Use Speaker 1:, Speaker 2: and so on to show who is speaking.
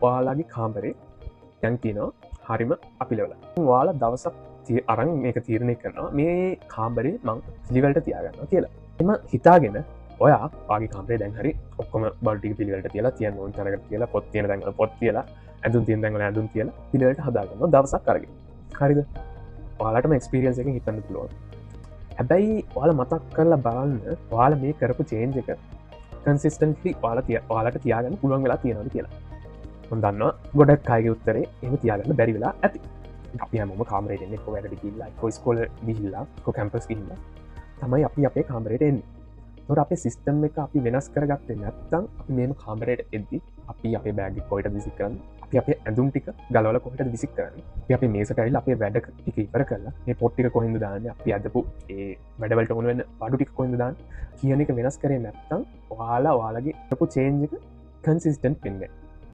Speaker 1: ඔයාලගේ කාමරේ දැන් තියෙනවා හරිම අපිලවල. ඔයාලා දවසක් අරන් මේක තීරණය කරනවා, මේ කාමරේ මං පිළිවෙලට තියාගන්නවා කියලා. එම හිතාගෙන ඔයා ඔයාගේ කාමරේ දැන් හරි ඔක්කොම බඩු ටික පිළිවෙලට තියලා, තියන්න ඕන තැනකට තියලා, පොත් තියෙන තැන්වල පොත් තියලා, ඇඳුම් තියෙන තැන්වල ඇඳුම් තියලා පිළිවෙලට හදාගන්නවා දවසක් අරගෙන. හරිද? ඔයාලටම එක්ස්පීරියන්ස් එකෙන් හිතන්න පුළුවන්. හැබැයි ඔයාලා මතක් කරලා බලන්න, ඔයාලා මේ කරපු චේන්ජ් එක කන්සිස්ටන්ට්ලි ඔයාලට තියාගන්න පුළුවන් වෙලා තියෙනවද කියලා. මම දන්නවා ගොඩක් අයගේ උත්තරේ එහෙම තියාගන්න බැරි වෙලා ඇති. අපි හැමෝම කාමරේට එන්නේ එක්ක වැඩට ගිහිල්ලා, එක්ක ඉස්කෝලේ ගිහිල්ලා, එක්ක කැම්පස් ගිහිල්ලා තමයි අපි අපේ කාමරේට එන්නේ. ඒතකොට අපේ සිස්ටම් එක අපි වෙනස් කරගත්තේ නැත්නම්, අපි මේම කාමරේට එද්දි අපි අපේ බෑග් එක කොහෙටද විසික් කරන්නේ, අපි අපේ ඇඳුම් ටික ගලවලා කොහෙටද විසික් කරන්නේ, අපි අපේ මේසට ඇවිල්ලා අපේ වැඩ ටික ඉවර කරලා මේ පොත් ටික කොහෙන්ද දාන්නේ, අපි අදපු ඒ වැඩවලට ඕන වෙන බඩු ටික කොහෙන්ද දාන්නේ කියන එක වෙනස් කරේ නැත්නම් ඔයාලා ඔයාලගේ කරපු චේන්ජ් එක කන්සිස්ටන්ට් වෙන්නේ නැහැ.